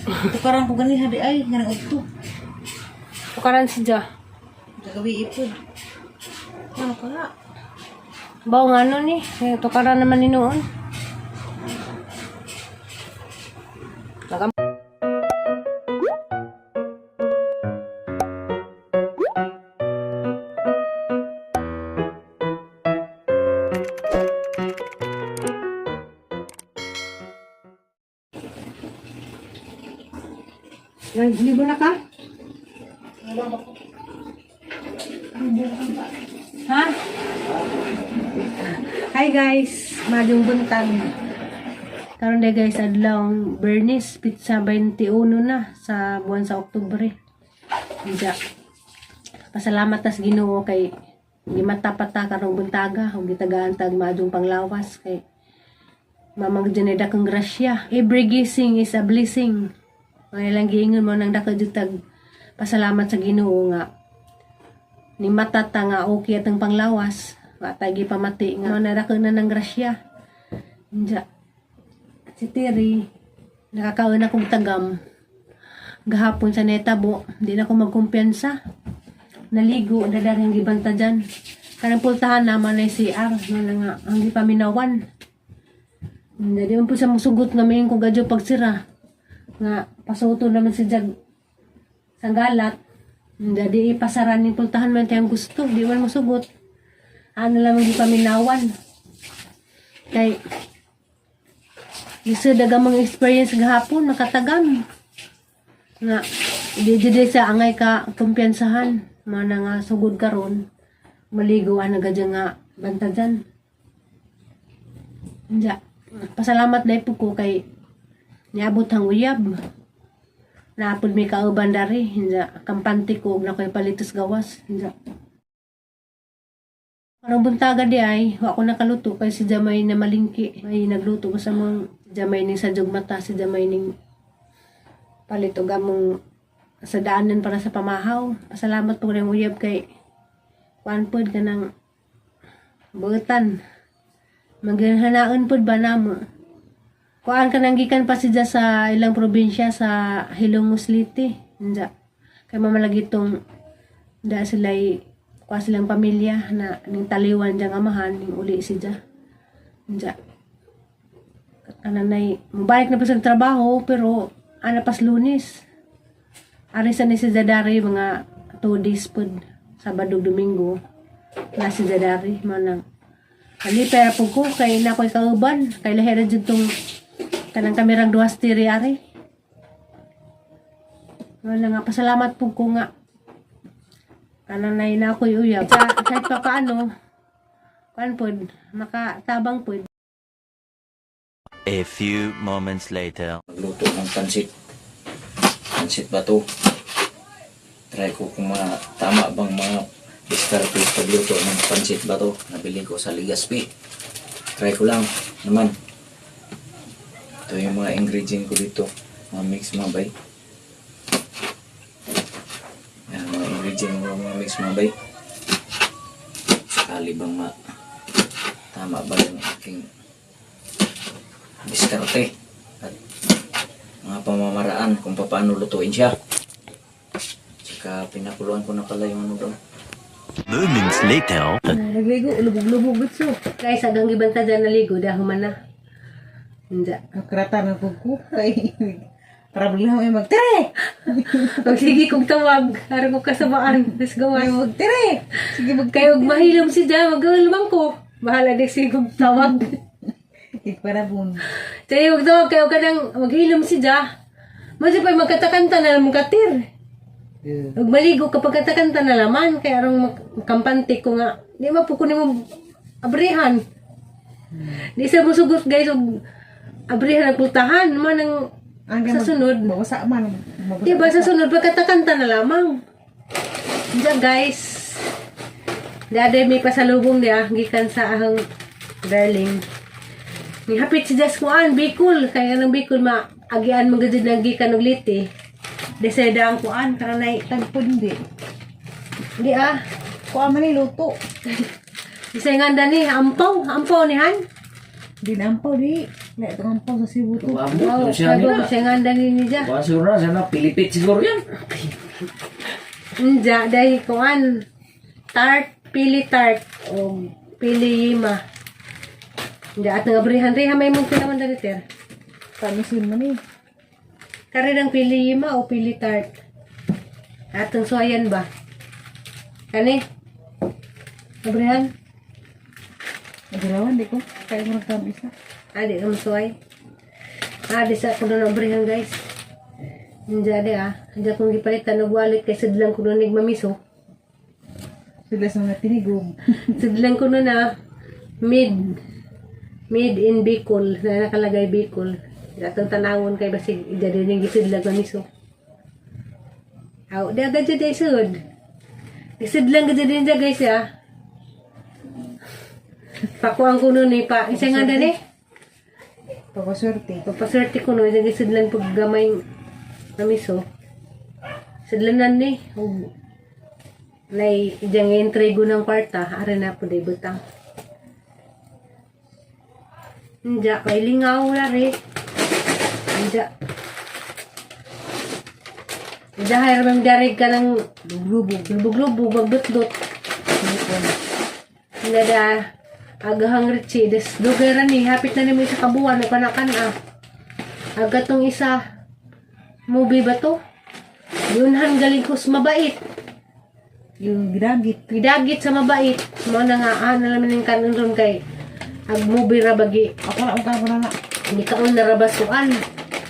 Tukaran ko gani hadi ay nga nang udto. Tukaran siya. Gagawi ipod. Ano ka nga? Bawo nga ano ni. Eh, tukaran naman ni noon. Ligo na ka? Ha? Hi guys, maayong buntag. Karon day guys, adlaw Bernice pizza 21 na sa buwan sa Oktubre. Diya. Pasalamat tas Ginoo kay gimata pa ta karong buntaga ug gitagaan tag maayong panglawas kay mamang dyan ay dakong grasya. Every gising is a blessing. Mga ilang giingon mo nang dako jud tag pasalamat sa Ginoo nga ni mata ta nga okay atong panglawas wa tagi pamati nga narako na ng grasya. Diya. Si Terry, nakakaon akong tagam gahapon sa netabo, di na ako magkumpiyansa. Naligo dadaring gibanta dyan kanang pultahan naman ay CR no na nga ang gipaminawan. Hindi man po siya musugot nga may kung gadyo pagsira nga pasuto naman si Jag sanggalat. Hindi ipasaran ni pultahan man tayong gusto, di man musugot. Ano lang ang gipaminawan kay lisod daga mga experience gahapon nakatagam nga di di di sa angay ka kumpiyansahan. Mana nga sugod karon maligo ana gadya nga banta dyan. Diya. Pasalamat dahil po ko kay niabot ang uyab. Naapod may kauban dari. Hinja, kampante ko, og na ko'y palitos gawas. Hinja. Parang buntaga di ay, wa ko nakaluto kay si Jamay na malingki. May nagluto ko sa mga Jamay ning sa mata, si Jamay ning palit og among sa daanan para sa pamahaw. Pasalamat po ng uyab kay kuan pod ka ng buutan. Maghanaan pod ba namo? Kuan ka nang gikan pa siya sa ilang probinsya sa Hilongos Leyte. Inja. Kay mamalagi tong da sila kuan silang pamilya na ning taliwan diyang amahan ning uli siya. Inja. Kananay mobalik na pa sa trabaho pero ana pas Lunes. Ari sa ni si Zadari mga 2 days pod, Sabado Domingo na si Zadari manang Ali pera po ko kay na ko'y kauban kay lahera jud tong kanang kamerang duhas tiri ari. Wala nga pasalamat po ko nga kanang nay na ako'y uyab sa kahit pa paano kuan pod makatabang pod. A few moments later. Magluto ng pansit. Pansit ba to? Try ko kung mga tama bang mga diskarte pagluto ng pansit ba to. Nabili ko sa Legazpi. Try ko lang naman. Ito yung mga ingredient ko dito. Mga mix mga bay. Yan, mga ingredient ko mga mix mga bay. Sakali bang ma tama ba yung aking diskarte at mga pamamaraan kung paano lutuin siya. Tsaka pinakuluan ko na pala yung ano doon. Moments later. Nagligo lubog-lubog gud. Guys, agang gibanta dyan naligo dahil human na. Hindi. Nakrata na pud ko kay problema ay magtire. Magsige kong tawag. Araw ko kasabaan. Let's go. Ay magtire. Sige mag Kayo mahilom si Jam. Magulmang ko. Bahala na sige kong tawag. Iparabon. Tayo magtawag kayo ka nang maghilom si Ja. Masi pa magkatakanta na lang katir. Ug maligo kapag katakanta na laman. Kaya arong kampante ko nga. Di ma po ko nimo abrihan. Di sa musugot guys og abrihan ang pultahan. Man ang Ang sa sunod. Mawasa man. Mawasa. Di ba sa sunod pagkatakanta na lamang. Diyan guys. Dade may pasalubong niya gikan sa ahang darling. Ni hapit si Jas kuan Bicol kaya nang Bicol ma agian man gud nang gikan og Leyte. Deseda ang kuan karanay Tagpod hindi. di ah. Kuha man ni luto. Isa nga ni ampaw, ampaw ni han. Di na ampaw di. Wala, ito ang pang sa Cebu to. Tuwabo, Wow, siya sabi nila. ko siya nga ang dani niya. Kuha siguro na, sana pilipit siguro yan. Nja, dahil kuan tart, pili tart, o pili yima. Nja, at nangabrihan rin, may mong pinaman dali, ter. Tamisin man eh. Kare ng pili yima o pili tart. At ang suwayan ba? Kani? Abrihan? Nagulawan, di ko. Kaya mo nagtamis na. Ah, di ka masuway. Ah, di sa kuno na abrihan, guys. Nja, di ah. Nja kong gipalitan og wallet kay sidlang kuno nigmamiso. Sila sa mga tinigong. Sidlang ko nun na made made in Bicol na nakalagay Bicol. Atong tanawon kay basig ida din yung gisidlag na miso. Aw, di agad jud ay sud. Gisidlang gud din siya guys ya. Pakuang ko nun eh, pa. Isa nga dali. Pagkaswerte. Papaswerte ko nun, isang gisidlan pag gamay na miso. Sidlanan ni. Ug nay ijang intrigo ng kwarta, are na po day butang. Inja, kay lingaw lari. Inja. Inja, hayar mang darig ka ng Lubog. lubog-lubog, magdut-dut. Inja da, agahang ritsi, des dugay ra ni, hapit na ni mo isa kabuan, o kanakan ah. Aga tong isa, movie ba to? Yunhan galing ko sa mabait. Yung ginagit. Pidagit sa mabait. Mo na nga, ah, nalaman yung kanon ron kay ag movie ra bagi. Ako na, ako na na. Hindi ka on narabasuan.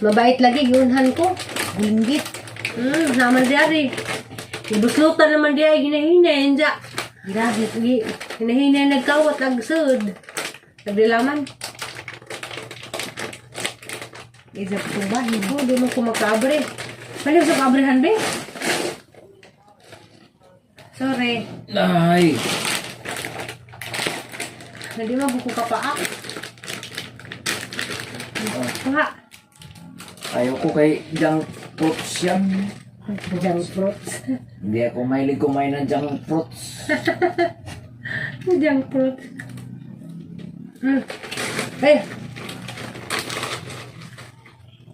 Mabait lagi, yunhan ko. Gulinggit. Naman diari. Ibuslutan naman diay, ginahinay, inja. Ginagit. Hinahinay nagkawat, agsud. Nagdilaman. Isa po bahin. Oh, di mo kumakabre. Pwede sa kabrehan, be? Sorry. Ay, Hindi mo buko ka pa, ah. Kuha. ayaw ko kay junk fruits yan. Junk fruits. Hindi ako mahilig kumain ng junk fruits. Junk fruits. Eh,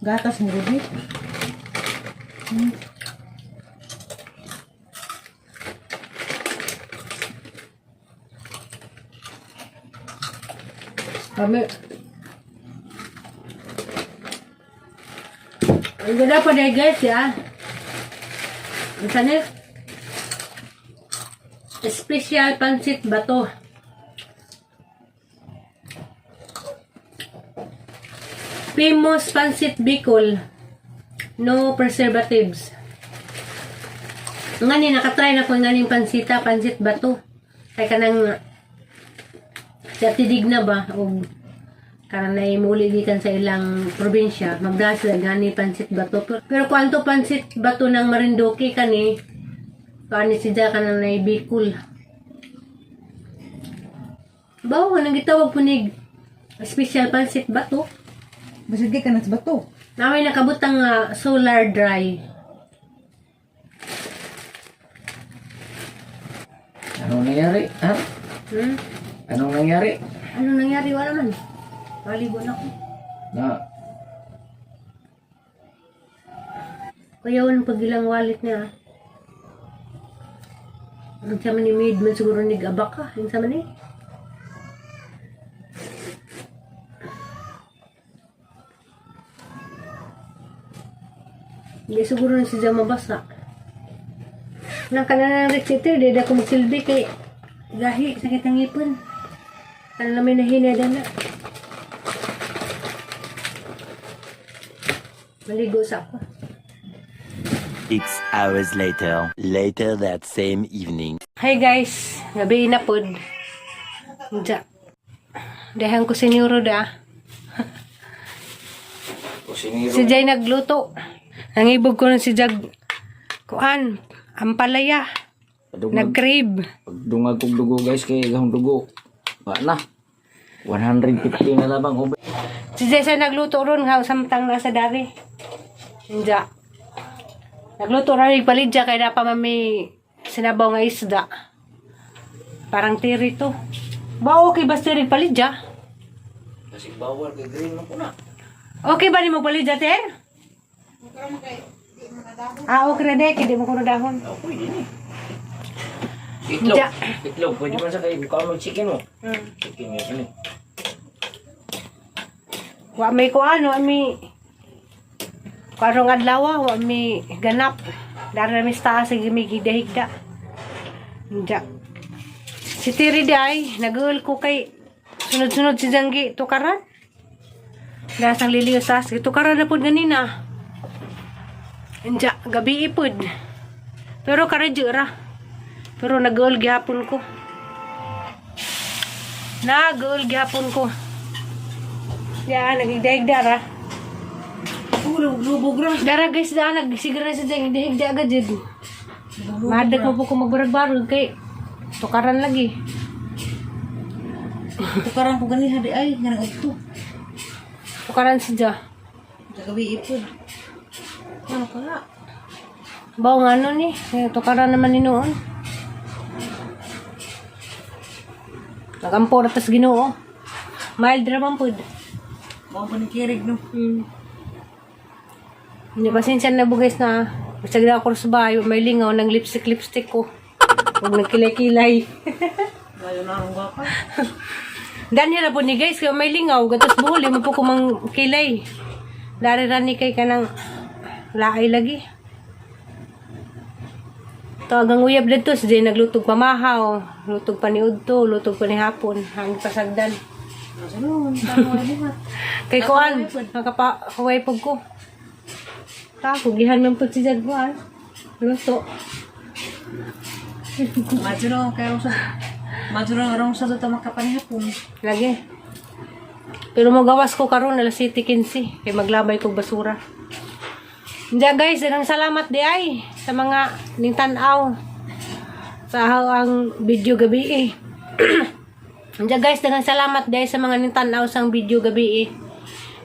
Gatas mo, Ruby. Kami. Ang ganda pa na guys, ya. Ang sana? Special pansit bato. Famous pansit Bicol. No preservatives. Ngani, nakatry na ko nganing pansita, pansit bato. Kay kanang sa tidig na ba o karon na imuli gikan sa ilang probinsya magdala sila gani pansit bato pero, pero kwanto pansit bato ng Marinduque kani kani siya kanang na Bicol bawo nang gitawag po ni special pansit bato. Basig ka na sa bato. Naway nakabutang nga solar dry. Anong nangyari? Ha? Hmm? Anong nangyari? Ano nangyari? Wala man. Maligo na ko. Na, Kuya, walang pagilang wallet niya. Ah. Ang sama ni maid man siguro ni abaka. Ang sama ni. Hindi siguro na siya mabasa. Nang kanang reciter, di na ako magsilbi kay gahi, sakit ang ngipon. Ano namin nahina na. Maligo sa ako. 6 hours later. Later that same evening. Hi guys, gabi na pod. Diya. Dahan ko sinuro da. kusiniro. Si Jay nagluto. Nangibog ko na si Jag. Kuan, ampalaya. Padungag, Nag-crave. pagdungag kong dugo guys, kay gahong dugo. Wa na. 150 na lamang. Ubay. Si Jay sa nagluto ron ha, samtang nasa dari. Diya. Nagluto ra rin palit dya, kaya pa mami sinabaw nga isda. Parang tiri to. Ba okay ba tiri palit dya? Kasi bawal kay green man ko na. Okay ba ni mo palit jater? Ah, okay na dek, hindi mo kuno dahon. Ah, pwede ni. Itlog. Ja. Itlog. Pwede man sa kay buka mo chicken mo. Chicken yun ano. Wa may kuan, wa may karong adlaw, wa may ganap. Dara mi sa taas sige may higda-higda. Hindi. Si Tiri di ay, nag-uul ko kay sunod-sunod si Janggi tukaran. Dasang liliyo sa taas, tukaran na pud ganina. Hindi, gabi ipod. Pero karadyo ra. Pero nag-uul gihapon ko. Nag-uul gihapon ko. Ya, nagigda-higda ra. Lubog ra. Dara guys, da nagsigira sa dyan, higda agad jud. Madag mo po ko magbarag-barog kay tukaran lagi. Tukaran ko ganiha di ay nga nang udto. Tukaran sa dyan. Gabi ipod. Ano ka nga? Bawo nga ano ni, eh, tukaran naman ni noon. Nagampo ra tas Ginoo. Mild ra man pud. Mao pa ni kirig no. Hindi pasensya na po guys na bisag na ako sa bahay, may lingaw ng lipstick-lipstick ko. Huwag nagkilay-kilay. Layo na akong gwapa. Danhi ra po ni guys, kaya may lingaw, gatos buhol, mo po kumang kilay. Dari rani kay kanang laay lagi. Tawagang uyab dito, si Jay naglutog pamahaw, lutog pa ni Udto, lutog pa ni Hapon, hanggang pasagdan. Sunod, tama na buhat. Kay kuan, nakapa huway pug ko. Ta, kugihan man pud si Jad kuan. Luto. Madyo kay sa Madyo na rong sa dito makapanihapon. Lagi. Pero magawas ko karon alas 7:15 kay maglabay kog basura. Hindi guys, daghang salamat di ay sa mga ning tan-aw sa aho ang video gabi eh. Hindi guys, daghang salamat di ay sa mga ning tan-aw sang video gabi eh.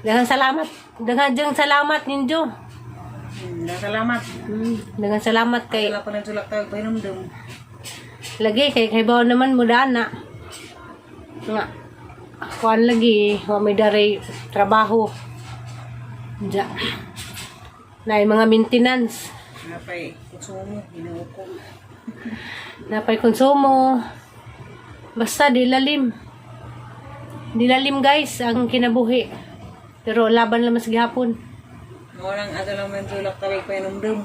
Daghang salamat. Daghang daghang salamat ninyo. Salamat. Daghang salamat kay Wala pa nang tulak tawag pahinumdum. lagi kay kay bawo naman mo dana. Nga. Kuan lagi wa may daray trabaho. Diya. Na mga maintenance, Napay konsumo, Ginoo ko. napay konsumo. Basta di lalim. Di lalim guys ang kinabuhi. Pero laban lang mas gihapon. Mo nang ato lang man tulak tawag pahinumdum.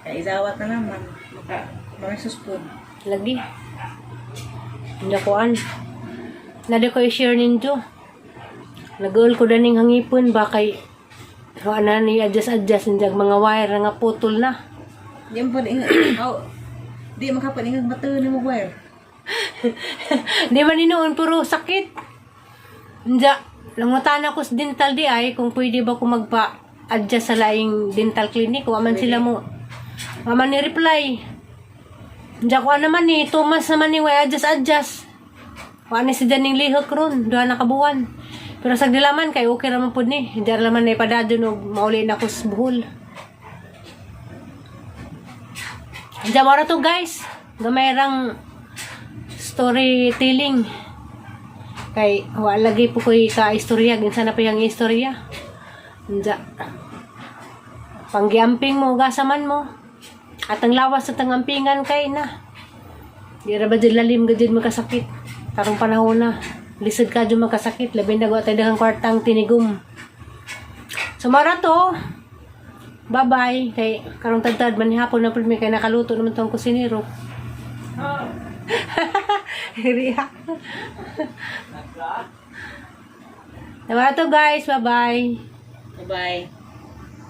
Kay izawat na naman. Maka mga suspod. Lagi. Hindi kuan. Nadi ko i-share ninyo. Nag-uol ko daning hangipon ba kay wa na ni adjust adjust ninjag mga wire nga putol na. Yan pa ingat. Aw. Di makapaningag mata ni mo wire. Di man inoon puro sakit. Nja, langutan ako sa dental di ay kung pwede ba ko magpa-adjust sa laing dental clinic. Wa man sila mo. Wa man ni reply. Nja ko naman ni 2 months naman ni way adjust adjust. Wa ni si Janing lihok ron, duha na ka buwan. Pero sa dilaman kay okay ra man pud ni. Hindi ra man na ipadadyon og mauli na ko sa buhol. Nja mao ra to guys. Gamay rang storytelling. Kay wa lagi po ko'y ka-istorya, ginsa na pa yung istorya. Nja. Panggiamping mo, gasaman mo. At ang lawas sa tangampingan kay na. Di ra ba dyan lalim ga dyan magkasakit. Karong panahon na. Lisod ka dyan magkasakit. Labi na tayo daghang kwartang tinigom. So mara to. Bye-bye. Kay karong tagtad man hapon na pud mi kay nakaluto naman tong kusinero. Riya. Diba to guys? Bye-bye. Bye-bye.